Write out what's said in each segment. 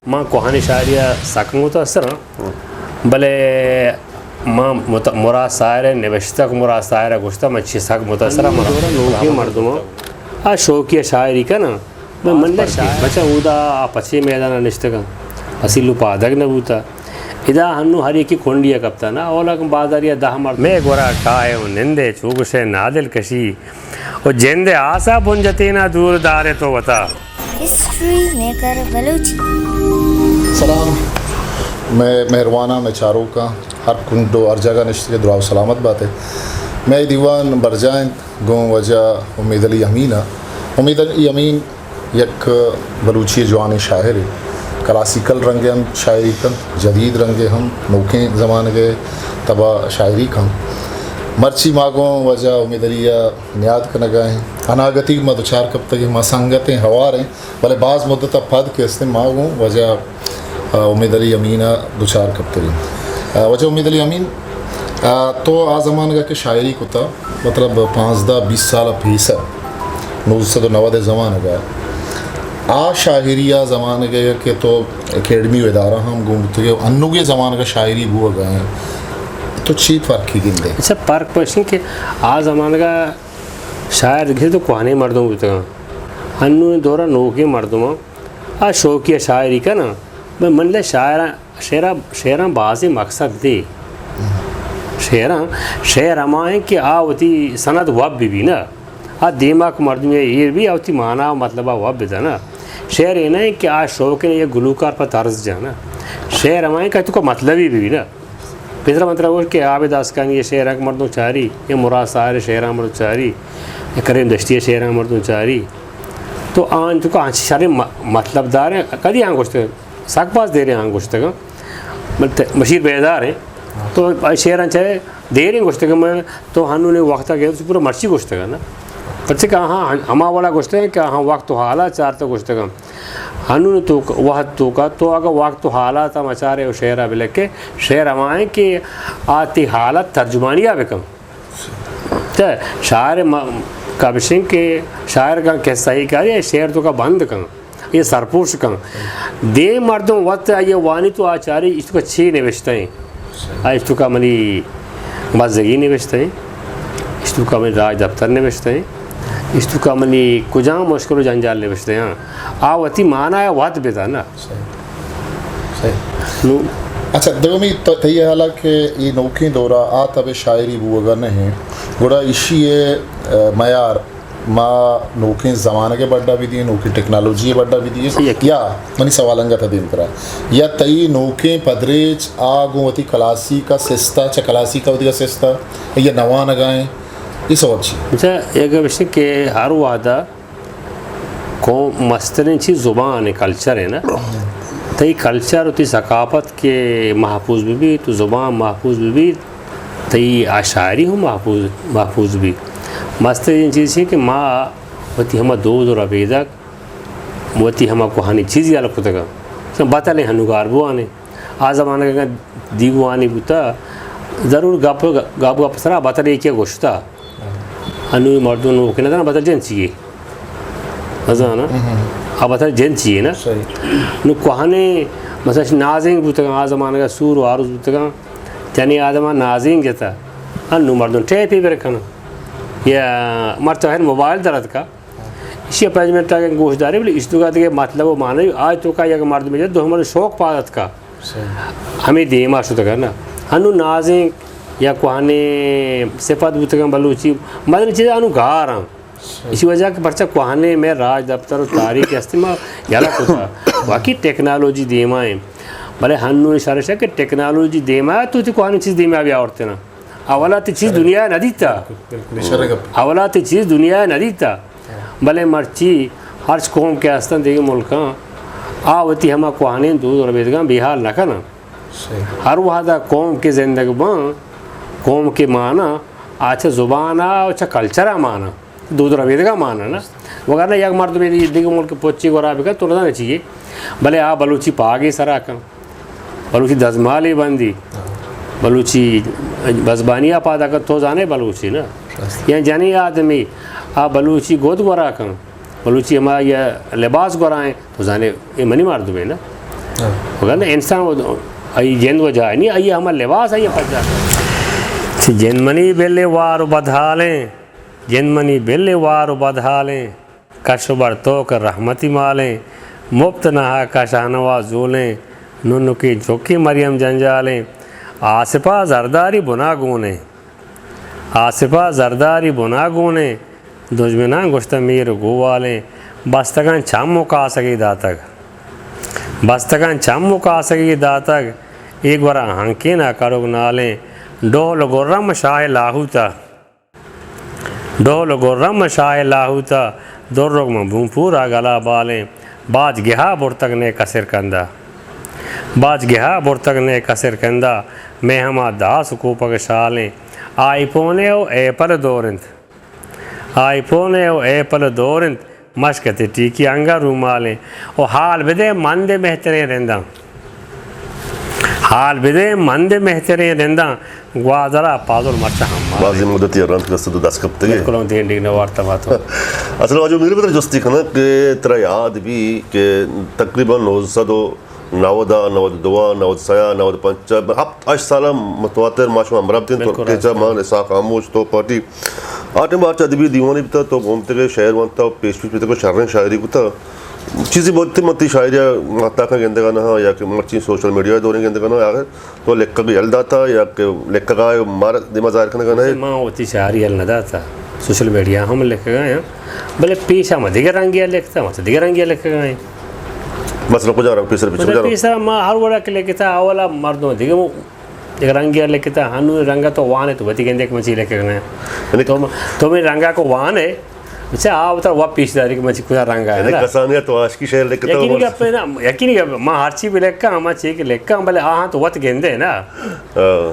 من کوہنیں شاعری ءَ سک متاثر آں، بلے من مت-، مراد ساحر ءِ نبشتہ کہ مراد ساحر ءَ گوشتہ، من چی سک متاثر آں، من دور ءَ نوکیں مردم آ شوقی ءَ شاعری کناں، من، من نہ شاعر۔ بچہ اودا آ پچے میدان ءَ نشتگ آں، پسیلو پادگ نہ بوتہ۔ ادا ہنو ہر یکے کنڈی ءَ کپتہ نا، اولا بازاری ءَ دہ مرد۔ مئے گورا کائے و نندے چو گوشے نادل کشی، و جند ءِ آسا بنجتینا دور دارے تو وتا۔ ہسٹری میکر بلوچی۔ سلام، مئے مہرواناں، مئے چاروکاں، ہر کنڈ و ہر جاگہ نشتگے دراہ و سلامت باتے۔ مئے دیوان برجاہ انت گوں واجہ امید علی امین ءَ۔ امید علی امین یک بلوچی جوانیں شاعرے، کلاسیکل رنگ ءَ ہم شاعری کنت، جدید رنگ ءَ ہم، نوکیں زمانگ ءِ تبا شاعری کنت۔ مرچی ما گوں واجہ امید علی ءَ نیاد کنگ ءَ ایں۔ اناگتی ما دچار کپتگیں، ما سنگت ایں، ہوار ایں، بلے باز مدت ءَ پد کہ استیں ما گوں واجہ، آ، امید علی امین ءَ دچار کپتگیں۔ آ، واجہ امید علی امین، آ، تو آ زمانگ ءَ کہ شاعری کتا، مطلب پانزدہ بیست سال ءَ پیسر، نوزدہ سد و نود ءِ زمانگ ءَ، آ شاعری آ زمانگ ءَ کہ تو اکیڈمی و ادارہ ہم گون بوتگے و انوگیں زمانگ ءَ شاعری بوگ ءَ ایں، تو چی فرقی گندے؟ اچھا، فرق پشن کہ آ زمانگ ءَ شاعر دگہ تو کوہنیں مردم بوتگاں، انوں دور ءَ نوکیں مردماں آ شوقی ءَ شاعری کناں۔ من، من لے شاعراں، شعراں، شعراں بازیں مقصد دے۔ شعراں، شعر ہما ایں کہ آ وتی سند وب بہ بی نا۔ آ دیما کہ مردمے ایر بی، آ وتی مانا و مطلب ءَ وب بدا نا۔ شعر اے نہ ایں کہ آ شوق ایں یک گلوکار پہ طرز جانا۔ شعر ہما ایں کہ تو کا مطلبی بہ بی نا۔ پیسرا من ترا گوشت کہ عابد آسکانی ءِ شعراں کہ مردم چاری، یا مراد ساحر ءِ شعراں مردم چاری، یا کریم دشتی ءِ شعراں مردم چاری، تو آں تو کا انچی شریں م-، مطلب دار ایں، کدی آں گوشتگ، سک باز دیریں آں گوشتگ، بل ت-، بشیر بیدار ایں، تو اے شعراں چہ دیریں گوشتگ، من تو ہنوں نے وقت ءَ کہ پورا مرچی گوشتگ نا۔ پرچہ کہ آہاں ہما وڑا گوشتگ کہ آہاں وقت و حالات چارتہ گوشتگ۔ ہنون تو وہد توکا تو اگہ وقت و حالات ءَ مچارے و شعر ءَ بلکے، شعر ہما ایں کہ آ تئی حالت ترجمانی ءَ بکن۔ چہ شاعر ءِ م-، کبشیں کہ شاعر کن قصہ ای کاری، شعر توکا بند کن، اے سرپوش کن۔ دیم مردم وت آئی ءَ وانی تو آ چاری، ایش توکا چی نوشتہ ایں؟ آ ایش توکا منی بزگی نوشتہ ایں، ایش توکا منی راج دفتر نوشتہ ایں، ایش توکا منی کجام مشکل و جنجال نوشتہ ایں۔ آ وتی مانا ءَ وت بدا نا۔ صحیح۔ صحیح۔ نو۔ اچھا، دومی ت-، تئی حیال ءَ کہ اے نوکیں دور ءَ آ تب ءَ شاعری بوگ ءَ نہ ایں، گڑا ایشی ءِ، ا، معیار ما نوکیں زمانگ ءِ بڈا بہ دئیں، نوکیں ٹیکنالوجی ءِ بڈا بہ دئیں، یک۔ یا منی سوال انگت ءَ دیم ترا، یا تئی نوکیں پدریچ آ گوں وتی کلاسیک ءَ سست ءَ، چہ کلاسیک ءَ وتی ءَ سست ءَ، یا نوانگ ءَ ایں، اے سوب چی؟ اچھا، یک گپ اش کہ ہر وہد ءَ قوم مستریں چیز زبان ایں، کلچر ایں نا۔ تئی کلچر و تئی ثقافت کہ محفوظ بہ بیت، تو زبان محفوظ بہ بیت، تئی آ شاعری ہم محفوظ، محفوظ بیت۔ مستریں چیز چی کہ ما وتی ہما دود و ربیدگ، وتی ہما کوہنیں چیزی یلہ کتگ اَنت۔ بتلیں ہنوگار بوان ایں۔ آ زمانگ ءَ دیوانی بوتا، ضرور گپ، گپ، گپ سرا بتل یکے گوشتا۔ انوی مردم نوک نہ دانا بتل جن چیے۔ نزانا۔ آ بتل جن چیے نا۔ صحیح۔ نو کوہنیں، مثلاً نازینگ بوتگاں، آ زمانگ ءَ سور و آروس بوتگاں۔ یعنی آدم نازینگ جتا۔ انو مردم ٹیپی بر کنا۔ یا مرچی ہر موبائل در اتکا۔ ایشی ءَ پنچ منٹ اگاں گوش دارے، بلے ایش توکا دگہ مطلب و معنی، آئی توکا یک مردمے جت، دو مردم شوق پاد اتکا۔ صحیح۔ ہمے دیما شتگا نا۔ ہنو نازینک یا کوہنیں صفت بوتگاں بلوچی، مزنیں چیز ہنو گاراں۔ صحیح۔ ایشی وجہ کہ پرچا کوہنیں مئے راج دفتر و تاریخ ہستی ما یلہ کتا۔ واقعی ٹیکنالوجی دیما ایں۔ بلے ہنو شرش کہ ٹیکنالوجی دیما تو تی کوہنیں چیز دیما بیا آورتے نا۔ اولا تی چیز دنیا ءَ نہ دیتا۔ بالکل، بالکل، شریں گپ۔ اولا تی چیز دنیا ءَ نہ دیتا۔ بلے مرچی ہرچ قوم کہ ہستن دگہ ملکاں، آ وتی ہما کوہنیں دود و ربیدگاں بے حال نہ کناں۔ صحیح۔ ہر وہدا قوم کہ زندگ باں، قوم کہ مانا، آ چہ زبان ءَ و چہ کلچر ءَ مانا۔ دود ربیدگاں مانا نا۔ وگرنہ یک مردمے دی-، دگہ ملک پچی گورا بکن، تو نزانے چیے۔ بلے آ بلوچی پاگے سرا کن۔ بلوچی دزمالے بندی۔ بلوچی بزبانی آ پادا کن، تو زانے بلوچی نا۔ راست۔ یا جنی آدمی آ بلوچی گود گورا کن۔ بلوچی ہما یا لباس گورا ایں، تو زانے اے منی مردمے نا۔ ہاں۔ وگرنہ انسان و، آئی جند و جاہ نہیں، آئی ہما لباس آئی پجا۔ چہ جند منی بل وار و بدحالیں، جند منی بل وار و بدحالیں، کش و بر توک رحمتی مالیں، مپت نہا کش ہنوا زولیں، ننکی چکی مریم جنجالیں، آسپا زرداری بنا گونیں۔ آسپا زرداری بنا گونیں، دژمناں گوشتہ میر گووالیں، بستگاں چم و کاسگی داتگ۔ بستگاں چم و کاسگی داتگ، اے گورا ہنکینا کڑوگ نالیں، ڈول و گرم شاہ لاہوتا۔ ڈول و گرم شاہ لاہوتا، درگ من بومپورا گلا بالیں، باج گہا برتگ نے کسر کندا۔ باج گہا برتگ نے کسر کندا، میں ہما داس و کوپگ شالیں، آئی پونے و ایپل دور انت۔ آئی پونے و ایپل دور انت، مشکت ٹیکی انگا رومالیں۔ و حال بدے مند مہتریں رنداں۔ حال بدے مند مہتریں رنداں، گوادرا پازل مرچا ہم ماریں۔ بازی مدتی رند کست دو دست کپتگے۔ بالکل ہم دین ڈیگ نوارتا ما تو۔ اصل واجو میرے بدر جستی کنا کہ ترا یاد بھی کہ تقریباً نو سد و نود ء، نود دو ء، نود سئے ء، نود پنچ ء، ہپت ہشت سال ء متواتر ما شما ہمراہ بتیں، تو بالکل راست۔ کیچا مان اسحاق خاموش تو پارٹی۔ آ ٹائم آ چہ ادبی دیوانے بیتا، تو گومتگے شعر وانتا، پیش پیش بیتگے، شریں شاعری کتا۔ چیزی بوتی من تی شاعری ء ماہتاکاں گندگا نہ، یا کہ مرچی سوشل میڈیا دوریں گندگا نہ، آخر تو لکھگ یل داتا یا کہ لکھگا مار دیما ظاہر کنگا نہ؟ ما وتی شاعری یل نہ داتا، سوشل میڈیا ہم لکھگا ہیں، بلے پیش ہم دگہ رنگی لکھتا، ما تو دگہ رنگی لکھگا ہیں۔ مثلاً کجا رنگ پیسر پیچھے مطلب کجا رنگ؟ پیسر ما ہر وڑا کہ لکھتا، اولا مردم دیگه مو یک رنگی لکھتا، ہنو رنگا تو وانے تو وتی گندے کہ من چی لکھگا ہیں۔ یعنی تو م-، تو میں رنگا کو وانے، اچھا، آ وتر وا پیش داری کہ من چی کجا رنگا ہے یعنی نا؟ کسانیہ تو عاشقی شعر لکھتا یقینی ہو؟ گپ ہے نا، یقینی گپ، ما ہر چی بھی لکھا، ما چی کہ لکھا، بلے آہاں تو وت گندے نا۔ ہاں۔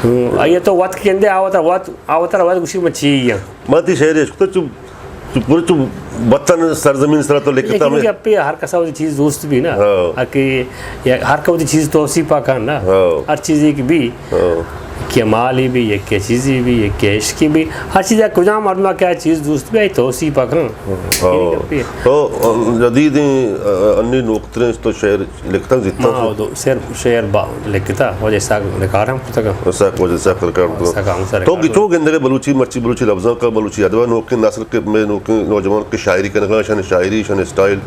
ہوں، آئیے تو وت گندے، آ وتر وت، آ وتر وت گوشی من چی ہاں۔ ما تی شعر عشق تو چپ تو پورے تو وطن سرزمین سرا تو لکھتا لیکن ہمیں۔ کہ اپی ہر کسا وتی چیز دوست بھی نا۔ ہاں۔ ہر کہ یا ہر کا وتی چیز توصیف پا کن نا۔ ہاں۔ ہر چیز ایک بھی۔ ہاں۔ کہ مالی بھی، یک کے چیزی بھی، یک کے عشقی بھی۔ ہر چیز ایک کجا مردم کیا چیز دوست بھی، توصیف پا کن۔ ہاں۔ لیکن کہ اپی تو جدید، آ، انی نوکتریں تو شعر لکھتا زیتا ما سے۔ دو شعر، شعر با لکھتا، وجہ ساگ ریکارڈ ہم کتگا۔ ساگ وجہ ساگ ریکارڈ کتگا۔ ساگ ہم ساگ تو ریکارڈ گچو گندگے بلوچی، مرچی بلوچی لفظاں کا، بلوچی ادب نوکیں نسل کے، میں نوکیں نوجوان کے شاعری کنگا، شن شاعری، شن اسٹائل،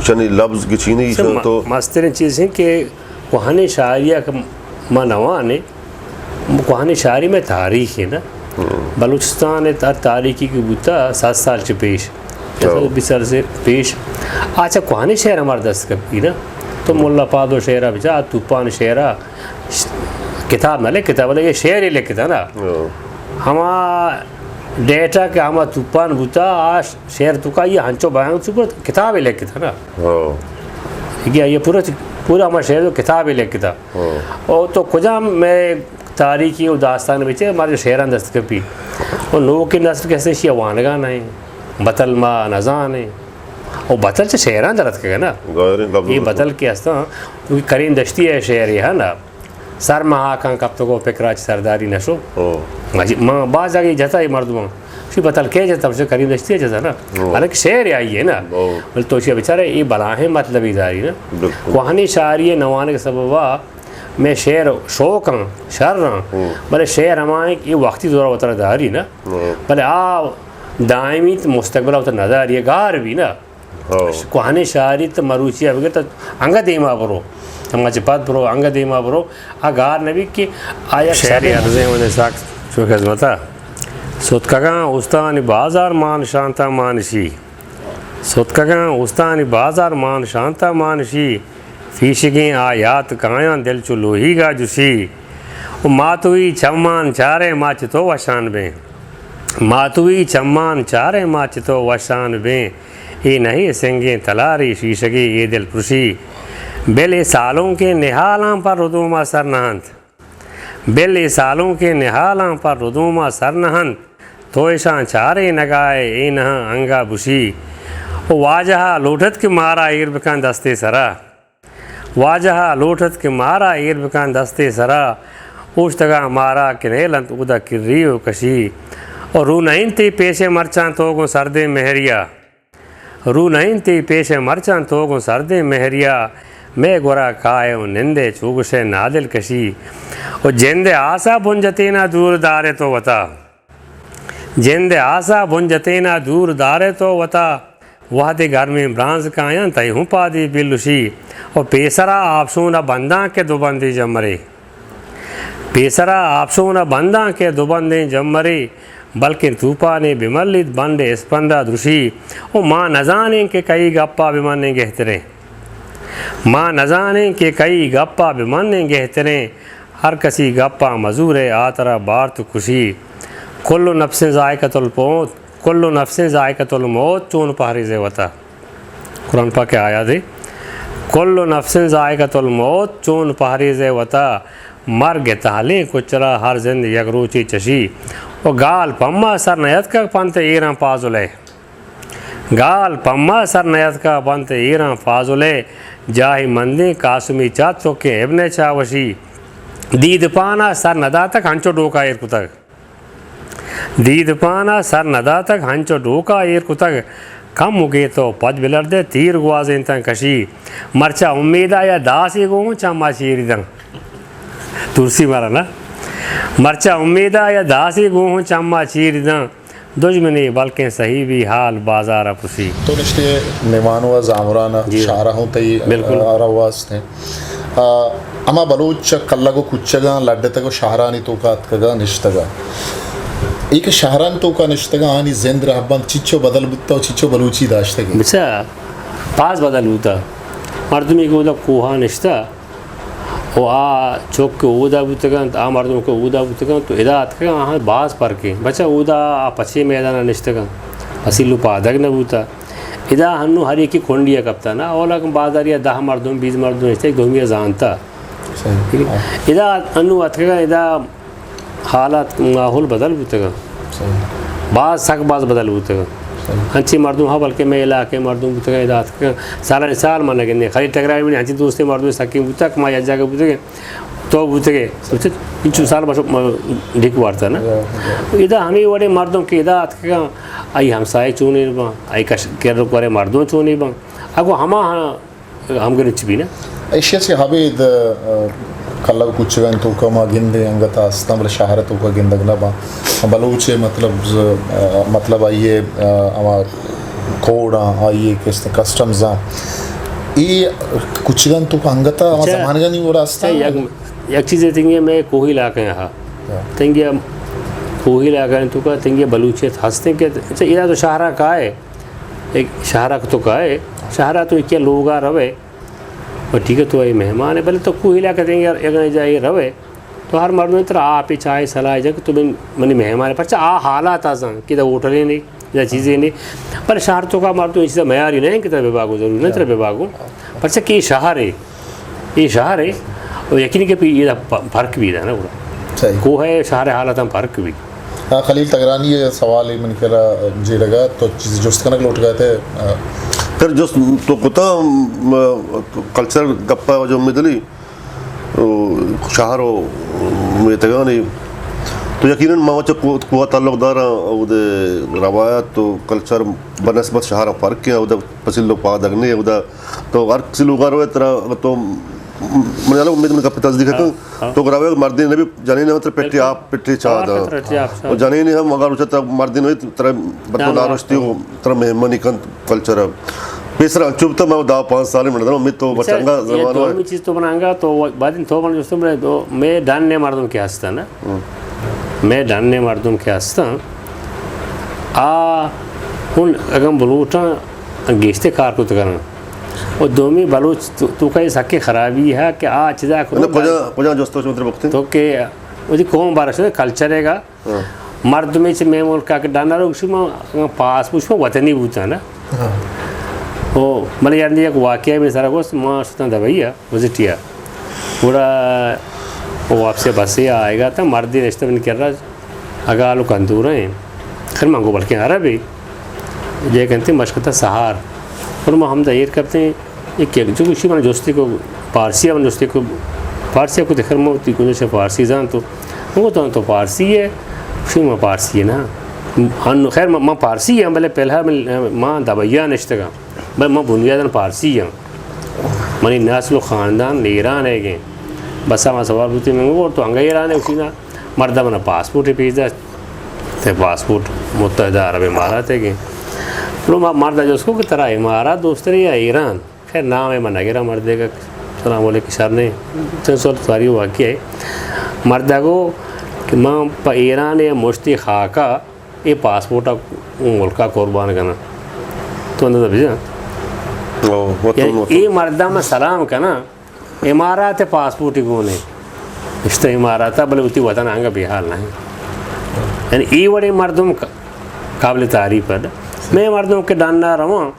شن لفظ گچینی، سے شن ما-، تو مسترین چیز ہیں کہ کوہنی شاعری کہ ما نوانے، کوہنی شاعری میں تاریخ ہے نا۔ ہم۔ بلوچستان ء ہر تاریخی کہ بوتا سد سال چہ پیش، ہاں۔ سد بیست سال سے پیش، آ چہ کوہنیں شعر ہمارا دست کپی نا۔ تو ملا پادو شعرا بچا، توپان شعرا ش-، کتاب نہ لکھتا، بلے یہ شعر ہی لکھتا نا۔ ہاں۔ ہما ڈیٹا کہ ہما توپان بوتا، آ ش-، شعر تو کا یہ ہنچو بیان چکو کتاب ہی لکھتا نا۔ ہاں۔ یہ، یہ پورا، پورا ہما شعر تو کتاب ہی لکھتا۔ ہاں۔ او تو کجام میں تاریخی و داستان بچے، مارے شعران دست کپی۔ و نوکیں نسل کہ ہستیں، شی وانگا نہ ایں، بتل ما نزانیں۔ و بتل چہ شعران در اتکگا نا۔ ظاہریں لفظ یہ بتل۔ بتل کہ ہستاں، کیونکہ کریم دشتی ہے شعر یہ ہے نا۔ سر مہاکاں کپتگو پکرا چہ سرداری نشو۔ او۔ ما جی-، ما باز جاگہ جتا یہ مردمان۔ شی بتل کے جتا، شی کریم دشتی جتا نا۔ او۔ حالانکہ شعر آئی ہے نا۔ او۔ بل تو شی بیچارے یہ بلاہیں مطلبی داری نا۔ بالکل۔ کوہنی شاعری نوانگ سببا میں شعر شوق ہاں، شر ہاں، ہوں۔ بلے شعر ہمائیں کہ یہ وقتی دورہ وترا داری نا۔ ہوں۔ بلے آ دائمی تو مستقبل وترا نہ داری، یہ گار بھی نا۔ ہاں۔ کوہنیں شاعری تو مروچی ء بگر تو انگا دیما برو، ہما چہ پد برو، انگا دیما برو، آ گار نبی کہ آیا شعری شاعر عرضیں ونے ساک چو خدمتا۔ ستکگاں استانی بازار مان شانتا مانشی۔ ستکگاں استانی بازار مان شانتا مانشی، پیشگیں آ یات کایاں دل چو لوہیگا جشی۔ و ماتوئی چمان چارے ما چتو وشان بیں۔ ماتوئی چمان چارے ما چتو وشان بیں۔ اے نہ اے سنگیں تلارے شیشگے اے دل پرشی۔ بل اے سالونکیں نہالاں پر ردوما سر نہ انت۔ بل اے سالونکیں نہالاں پر ردوما سر نہ انت۔ تو اشاں چارے نگائے اے نہاں انگا بشی۔ او واجہا لوٹت کہ مارا ایر بکن دستے سرا۔ واجہا لوٹت کہ مارا ایر بکن دستے سرا۔ اوشتگاں مارا کہ نیل انت اودا کری و کشی۔ او رو نہ انت تئی پیش مرچاں تو گوں سردیں مہریا۔ رو نہ انت تئی پیش مرچاں تو گوں سردیں مہریا۔ مئے گورا کائے و نندے چوگشے نادل کشی۔ و جندے آسا بنجتینا دور دارے تو وتا۔ جندے آسا بنجتینا دور دارے تو وتا۔ وہدے گرمیں برانز کایاں تئی ہوں پادی بلشی۔ و پیسرا آپشونا بنداں کہ دو بندی جمرے۔ پیسرا آپشونا بنداں کہ دو بندیں جمرے، بلکیں توپانے بملیت بند اسپندا درشی۔ و ما نزانیں کہ کئی گپا بمنیں گہتریں۔ ما نزانیں کہ کئی گپا بمنیں گہتریں۔ ہر کسی گپا مزورے آترا بارت کشی۔ کل نفس ذائقۃ الموت، کل نفس ذائقۃ الموت چون پہریزے وتا۔ قرآن پاک ءِ آیاتے، کل نفس ذائقۃ الموت، چون پہریزے وتا، مرگ ءِ تہلیں کچرا ہر زند یک روچے چشی۔ و گال پما سر نیتکگ پنت ایراں فاضلے۔ گال پما سر نیتکگ پنت ایراں فاضلے، جاہی مندیں قاسمی چات چکیں ابن چاوشی۔ دید پانا سر نداتگ ہنچو ڈوکا ایر کتگ۔ دید پانا سر نداتگ ہنچو ڈوکا ایر کتگ۔ کموکے تو پد بلردے تیر گوازینتاں کشی۔ مرچا امیدا یا داسے گوں چما چیری داں۔ ترسی مارا نا۔ مرچا امیدا یا داسے گوں چما چیری داں۔ دژمنے بلکیں سہی بی حال بازارا پرسی۔ تو نشتے میوانو ءَ زامران ءَ جی۔ شہرا ہوں تئی، بالکل۔ آ، رواست ہیں۔ آ، ہما بلوچ کلگ و کچگاں لڈتگ و شہرانی توکا اتکگاں نشتگاں۔ اے کہ شہرانی توکا نشتگاں، آنی زند رہبند چچو بدل بوتا و چچو بلوچی داشتگی؟ بچا، باز بدل بوتا۔ مردمی کہ اودا کوہا نشتا و آ چک کہ اودا بوتگنت، آ مردم کہ اودا بوتگنت، تو ادا اتکگاں، آہاں باز فرق ہیں۔ بچا اودا آ پچے میدانا نشتگاں، پسیلو پادگ نہ بوتا۔ ادا ہنو ہر یکی کنڈی ءَ کپتا نا، اولا کن بازاری ءَ دہ مردم، بیست مردم نشتگ، دومی ءَ زانتا۔ صحیح۔ ادا انو اتکگاں، ادا حالات، ماحول بدل بوتگاں۔ صحیح۔ باز سک باز بدل بوتگاں۔ صحیح۔ انچیں مردم ہا، بلکہ مئے علاقے مردم بوتگاں، ادا اتکگاں۔ سالانی سال من نہ گندیں۔ خلیل ٹگرائی منی انچیں دوستیں مردم سکیں بوتگ، ما یک جاگہ بوتگیں، تو بوتگے۔ سمجھت؟ انچو سال بشو ڈیک وارتا نا۔ ادا ہمے وڑیں مردم کہ ادا اتکگاں، آئی ہمسائے چونیں باں، آئی کش، کر و کرے مردم چونیں باں۔ اگو ہما ہاں ہمگرنچ چی بی نا۔ ایشی ءَ چہ ابید، آ، کلگ کچگانی توکا ما گندیں انگت استاں، بلے شہر ءِ توکا گندگ نہ باں۔ بلوچ ءِ مطلب، آ، مطلب آئی ءِ، آ، ہما کوڈاں، آئی ءِ کست کسٹمزاں، اے کچگانی توکا انگت ہما اچھا۔ زمانگانی وڑا استاں۔ اچھا، یک، یک چیزے تنگی مئے کوہی علاقہ ہا۔ ہاں۔ تنگی کوہی علاقہ توکا تنگی بلوچیت ہستیں کہ، اچھا، ادا تو شہر ءَ کائے، ایک شہر ءَ تو کائے، شہر ءَ تو ایک لوگا روے، و ٹھیک ہے، تو اے مہمان ہے، بلے تو کوہ علاقہ تنگی اگر، اگر جائے روے، تو ہر مردم ترا آپ چائے سلاہ جا کہ تو من، منی مہمان ہے۔ پرچہ آ حالات آ زان کہ دا ہوٹلے نہیں، دا چیزے نہیں۔ پر شہر توکا مردم اس چیزا میاری نہیں کہ ترا بباگو، ضرور نہیں ترا بباگو۔ پرچہ کہ شہر ہے، اے شہر ہے، و یقینی کہ پی ادا پ-، فرق بی دا نا گڑا۔ صحیح۔ کوہ ہے، شہر ہے، حالت ہم فرق بی۔ آ، خلیل تگرانی ءِ سوالے من کرا جیڑگا، تو چیزے جست کنگ لوٹگا تے، آ۔ پھر جست تو کتا، م، کلچر گپا جو امید علی، او، شہر و میتگانی، تو یقیناً ما چہ کو-، کوہ تعلق داراں، اودے روایت و کلچر بنسبت شہر فرق ہیں، اودے پسیل و پادگ نے، اودے تو ہر کسی لوگا روئے ترا، اگر تو، من یلو امید من گپ تصدیق کن، ہاں۔ تو اگر روئے مردین نبی جنین ہم ترا پٹی بالکل۔ آپ، پٹی چاہ ہاں، دا۔ پٹی آپ چاہ۔ و جنین ہم اگر روچا ترا مردین ہوئی ترا بتو ہاں، نارشتی ہو، ترا مہمانی کن کلچر۔ پیسر انچو بتا میں دہ پانچ سال من دم امید تو بچا، بچنگا یہ زمانہ دومی چیز تو بنانگا تو بعد تو بن جستم رہے تو میں ڈن نے مردم کے ہستا نا۔ ہم۔ میں ڈن نے مردم کے ہستا۔ آ ہن اگم بلوٹاں گیشتے کار کت کناں۔ و دومی بلوچ تو، توکا یہ سکیں خرابی ہے کہ آ چیزا کرو نہ، کجا، کجا جستو چمتر بکتے؟ تو کہ وتی قوم بارش کلچر ہے گا۔ ہاں۔ مردمے چہ مئے ملک ءَ کہ ڈن ءَ روگ شما پاس بوش ما وطنی بوتاں نا۔ ہاں۔ او، بلے یعنی یک واقعہ مئے سرا گوست، ما شتاں دبئی ءَ، وزٹی ءَ۔ گڑا واپس ءَ بس ءَ آئیگا تا مردے نشتہ من کرا اگال و کندورا ہیں۔ خیر من گو بلکیں عربے۔ جے کنتے مشکتا سہار۔ اور ما ہمدا ایر کرتے ہیں۔ یک یک جو گوشی من جستی کو پارسی من جستی کو پارسی کو دکھر مو تی کو سے پارسی زان تو وہ تو تو پارسی ہے۔ شو ما پارسی ہے نا۔ ہن خیر ما، ما پارسی ہیں بلے پہلا من، ما دبیا نشتگا۔ بلے ما بنیادن پارسی ہیں۔ منی نسل و خاندان ایران ئیگ ایں۔ بس ءَ ما سوار بوتیں، من گو تو انگہ ایران ئے؟ گوشی نا، مرد ءَ من ءَ پاسپورٹ پیش داشت، تئی پاسپورٹ متحدہ عرب امارات ئیگ ایں۔ نو ما مرد ءَ جست کو کہ ترا امارات دوستریں یا ایران؟ خیر، نام ءَ من نگراں، مردے کہ سلام علیکم شر نہ ایں، چند سال ساری واقعہ ئے۔ مرد ءَ گو کہ من پہ ایران ءِ مشتی خاک ءَ اے پاسپورٹ ءَ اوں ملک ءَ قربان کناں۔ تو اندازہ بجن۔ او، وطن، یعنی وطن۔ اے مرد ءَ من سلام کناں، امارات ءِ پاسپورٹ گون ایں۔ اشتہ امارات ءَ، بلے وتی وطن ءَ انگہ بے حال نہ ایں۔ یعنی اے وڑیں مردم ق-، قابل تعریف اَنت۔ مئے مردم کہ ڈن ءَ رواں،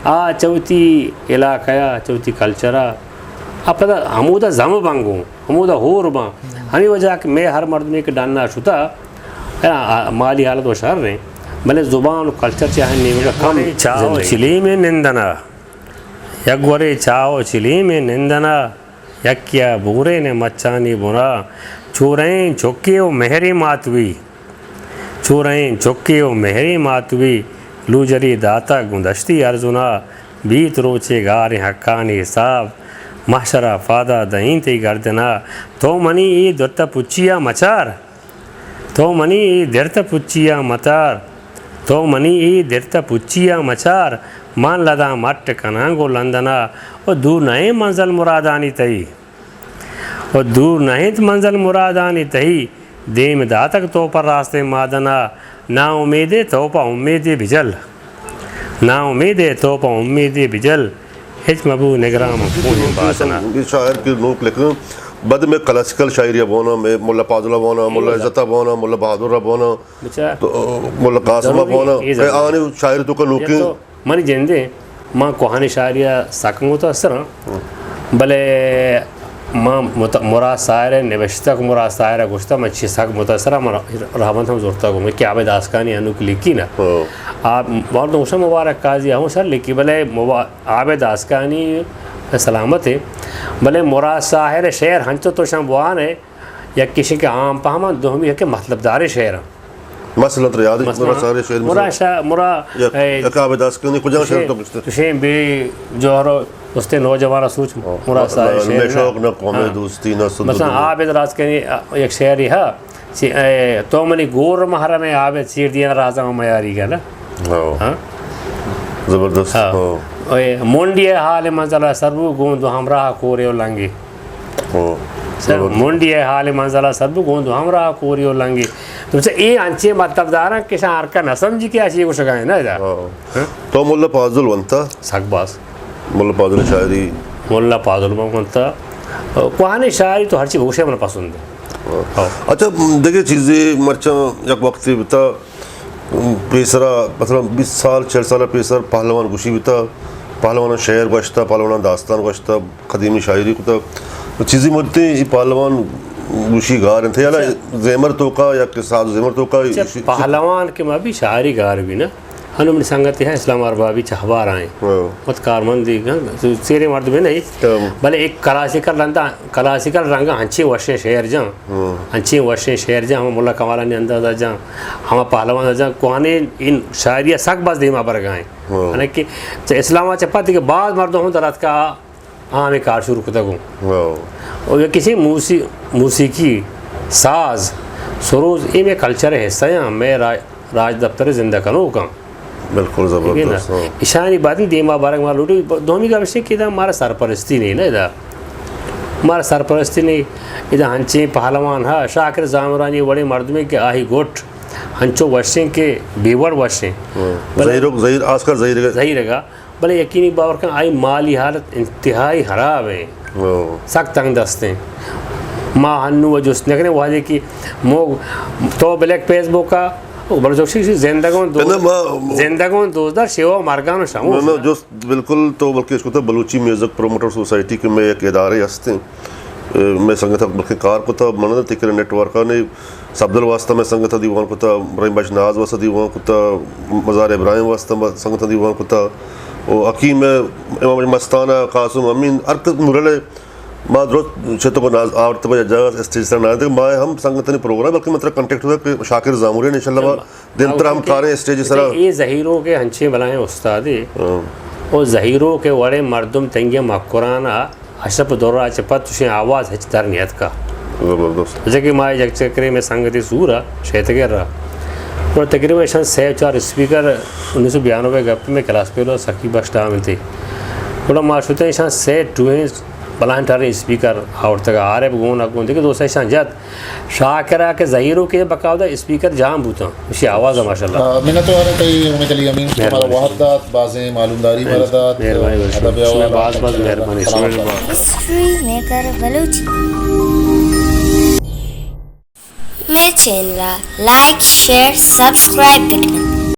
آ چہ وتی علاقہ ءَ، چہ وتی کلچر ءَ، آ پدا ہمودا زم بنگوں، ہمودا ہور باں۔ ہمے وجہ کہ مئے ہر مردمے کہ ڈن ءَ شتہ، آ، آ، مالی حالت و شر ایں، بلے زبان و کلچر چہ آہانی نیمگ ءَ کم۔ چاہ و زندگی۔ چلیم ءَ نندن ءَ، یک گورے چاہ و چلیم ءَ نندن ءَ، یکے ءَ بورین ءَ مچانی بنا، چورئیں چکے و مہریں ماتوی۔ چورئیں چکے و مہریں ماتوی، لوجری داتگ گوں دشتی ارزنا، بیت روچے گاریں حقانی حساب، محشر ءَ پادا دئیں تئی گردنا۔ تو منی اے درتہ پچی ءَ مچار، تو منی اے درتہ پچی ءَ مچار، تو منی اے درتہ پچی ءَ مچار، من لداں مٹ کناں گوں لندن ءَ، و دور نہ ایں منزل مرادانی تئی۔ و دور نہ اِنت منزل مرادانی تئی، دیم داتگ تو پہ راستیں مادنا، نا امیدے تو پہ امیدے بجل، نا امیدے تو پہ امیدے بجل، ہچ مبو نگران من کوہیں بادنا۔ اے شاعر کہ نوک لکھاں، بعد میں کلاسیکل شاعری بونا، میں ملا فاضل بونا، ملا عزت بونا، ملا بہادر بونا، بچار۔ تو ملا قاسم بونا، اے آنی شاعری تو کا نوکیں۔ منی جندے، من کوہنیں شاعری ءَ سک متاثر آں، بلے من مت-، مراد ساحر ءِ نبشتہ، مراد ساحر ءَ گوشتہ، من چی سک متاثر آں، من رہبند ہم زرتگ، من کہ عابد آسکانی انوک لکھی نا۔ ہاں۔ آ، مردم گوشاں مبارک قاضی ہم شر لکھی، بلے مبا-، عابد آسکانی سلامت ایں، بلے مراد ساحر ءِ شعر ہنچو تو شاں بوان ئے، یک کشی کہ عام پہم آں، دومی کہ مطلب داریں شعر آں۔ مثلاً ترا یاد اِنت، مرا سارے شعر مثلاً۔ مرا شا-، مرا، یک، اے، یک عابد آسکانی کجا شعر تو گشتے؟ چشیں بے جوہر و استیں نوجوان سوچ، مرا سارے شعر میں نہ۔ شوق نہ قوم دوستی نہ سدھ مثلاً دنیا۔ عابد آسکانی یک شعری ہا، چی، اے، تو منی گور محرم ئے عابد، چیر دیاں رازاں میاری گا نا۔ ہاں۔ ہاں؟ زبردست۔ ہاں۔ ہاں۔ اے، منڈی ءِ حال منزل ءَ سر بو، گوں دو ہمراہ کورے و لنگے۔ ہاں۔ سر، زبردست۔ منڈی ءِ حال منزل ءَ سر بو، گوں دو ہمراہ کورے و لنگے۔ تو چہ اے انچیں مطلب داراں کہ شاں ہر کا نہ سمجھی کہ آ چی گوشگا ایں نا ادا۔ ہاں۔ ہاں؟ تو ملا فاضل ونتا؟ سک باز۔ ملا فاضل شاعری؟ ملا فاضل من ونتا۔ کوہنیں شاعری تو ہرچی بگوشے من پسند ایں۔ ہاں۔ ہاں۔ اچھا، دگہ چیزے مرچاں یک وقتے بتا، پیسرا، مثلاً بیست سال، چل سال پیسر پہلوان گوشی بیتا، پہلواناں شعر گوشتا، پہلواناں داستان گوشتا، قدیمی شاعری کتا۔ تو چیزی مدتیں اے پہلوان گوشی گار انت، یعنی زیمر توکا یا کہ ساز زیمر توکا اچھا، ایشی، پہلوان کہ ما بھی شاعری گار بھی نا۔ ہنو منی سنگتے ہا اسلام اربابی چہبار آئیں۔ ہاں۔ وت کارمندی، ہاں، سیریں مردمے نہیں۔ ہاں۔ بلے ایک کلاسیکل رندا، کلاسیکل رنگا ہنچیں وشیں شعر جاں۔ ہاں۔ ہنچیں وشیں شعر جاں، ہما ملا کمالانی اندازا جاں، ہما پہلوان جاں، کوہنیں ان شاعری سک باز دیما برگا ایں۔ ہاں۔ یعنی کہ چہ اسلام چہ پد کہ باز مردم ہم در اتکا آ ہمے کار شروع کتگ اوں۔ ہاں۔ و یک کسی موسی-، موسیقی، ساز، سروز، اے مئے کلچر ءِ حصہ آں، مئے را-، راج دپتر ءِ زندہ کنوک آں۔ بالکل زبردست، ہاں۔ ایشانی بعد دیما بارگ ما لوٹی، دومی گپ ایش کہ ادا مارا سرپرستی نہیں نا ادا۔ مارا سرپرستی نہیں، ادا ہنچیں پہلوان ہا، شاکر زامرانی وڑیں مردمے کہ آہی گٹ ہنچو وشیں کہ بے وڑ وشیں۔ ہاں۔ بلے زہیرک، زہیر، آسکر زہیرک۔ زہیرک ءَ۔ بلے یقینی باور کن، آئی مالی حالت انتہائی خراب ایں۔ ہاں۔ سک تنگ دست ایں۔ ما ہنو و جست نہ کنیں، وہدے کہ مو تو بلیک فیس بک ءَ، بلوچ زندگون دو-، نہ، ما زندگون دوزدہ شیوا مرگان و شموس۔ نہ، نہ، جست بالکل تو بلکہ اشکتا بلوچی میوزک پروموٹر سوسائٹی کہ مئے یک ادارے ہستیں۔ اے، مئے سنگت بلکہ کار کتا، من تکر نیٹ ورک نے سبدل واسطہ مئے سنگت دیوان کتا، ابراہیم بخش ناز واسطہ دیوان کتا، مزار ابراہیم واسطہ مئے سنگت دیوان کتا، و حکیم، امام مستانہ، قاسم امین، ہر کس مرل ما درست چتو کو ناز آورت پہ جگہ اسٹیج سر ناز، ما ہم سنگتانی پروگرام، بلکہ مطلب کانٹیکٹ ہوا کہ شاکر زاموری انشاءاللہ ما دیم تر ہم کاریں اسٹیج سرا۔ اے زہیرو کہ ہنچیں بلائیں استادے۔ ہاں۔ او زہیروک ءِ وڑیں مردم تنگی مکران ءَ اشرف درا چہ پد چشیں آواز ہچ در نیتکا۔ زبردست۔ جگہ ما یک چکرے میں سنگتی سورا شیتگر را۔ اور تقریباً ایشان سے چار اسپیکر، انیس سو بیانوے گپ میں کلاس پیلو سکی بخش ٹام انتی۔ گڑا ما شتیں ایشان سے ٹوہیں بلائیں ٹاریں اسپیکر آورتگا، عارف گون ءَ گون، دیگہ دوست ایشان جت۔ شاکرہ کہ زہیروک ءِ بقاعدہ اسپیکر جام بوتاں، اشی آواز ءَ ماشاءاللہ۔ آ، منت وار تئی امید علی امین، کہ مارا مہربانی۔ وہد دات، بازیں معلومداری مارا دات، مہربانی۔ ادب ءِ حوالہ باز باز مہربانی۔ سلامت بات۔ ہسٹری میکر بلوچی۔ مئے چینل ءَ لائک، شیئر، سبسکرائب بکن۔